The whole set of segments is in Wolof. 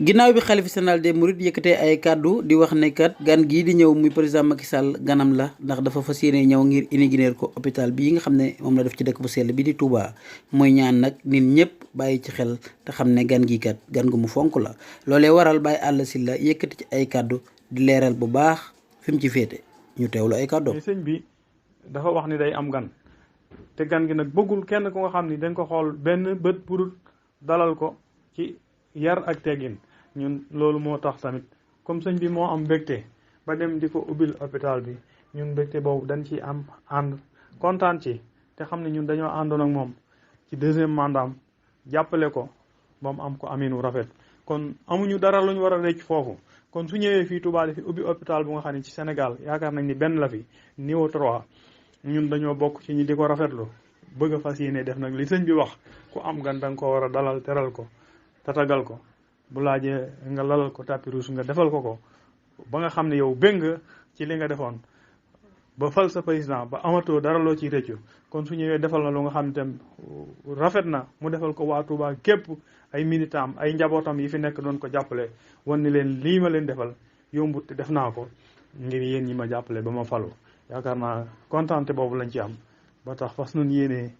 ginnaaw bi xalifa général des mourides yëkkatee ay kàddu di wax ne kat gan gii di ñëw muy président Macky Sall ganam la ndax dafa fas yéene ñëw ngir inaugurer ko hôpital bii nga xam ne moom la def ci dëkk bu sell bi di Touba mooy ñaan nag nit ñëpp bàyyi ci xel te xam ne gan gi kat gan gu mu fonk la loolee waral Baye Alla Sylla yëkkati ci ay kàddu di leeral bu baax fi mu ci féete ñu teewlu ay kàddoom. sëñ bi dafa wax ni day am gan te gan gi nag bëggul kenn ku nga xam ni dañ ko xool benn bët pour dalal ko ci yar ak teggin. ñun loolu moo tax tamit comme sëñ bi moo am mbégte ba dem di ko ubbil hôpital bi ñun mbégte boobu dañ ci am ànd kontaan ci te xam ne ñun dañoo àndoon ak moom ci deuxième mandat jàppale ko ba mu am ko aminu rafet kon amuñu dara lu ñu war a rëcc foofu kon su ñëwee fii Touba di fi ubbi hôpital bu nga xam ne ci Sénégal yaakaar nañ ni benn la fi niveau 3 ñun dañoo bokk ci ñi di ko rafetlu bëgg a fas yéene def nag li sëñ bi wax ku am gan da nga ko war a dalal teral ko tatagal ko bu laajee nga lalal ko tapis rouge nga defal ko ba nga xam ne yow bëgg nga ci li nga defoon ba fal sa président ba amatoo dara loo ciy rëccu kon su ñëwee defal na lu nga xam ne tam rafet na mu defal ko waa Touba képp ay militant ay njabootam yi fi nekk doon ko jàppale wan ni leen lii ma leen defal yombut te def naa ko ngir yéen ñi ma jàppale ba ma falu yaakaar naa kontaante boobu lañ ci am ba tax fas nun yéenee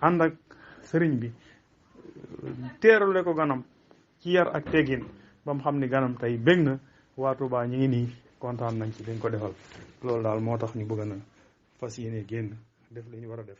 ànd ak sëriñ bi teerule ko ganam ci yar ak teggin ba mu xam ni ganam tey bég na waa Touba ñi ngi nii kontaan nañ ci liñ ko defal loolu daal moo tax ñu bëgg na fas yéene génn def li ñu war a def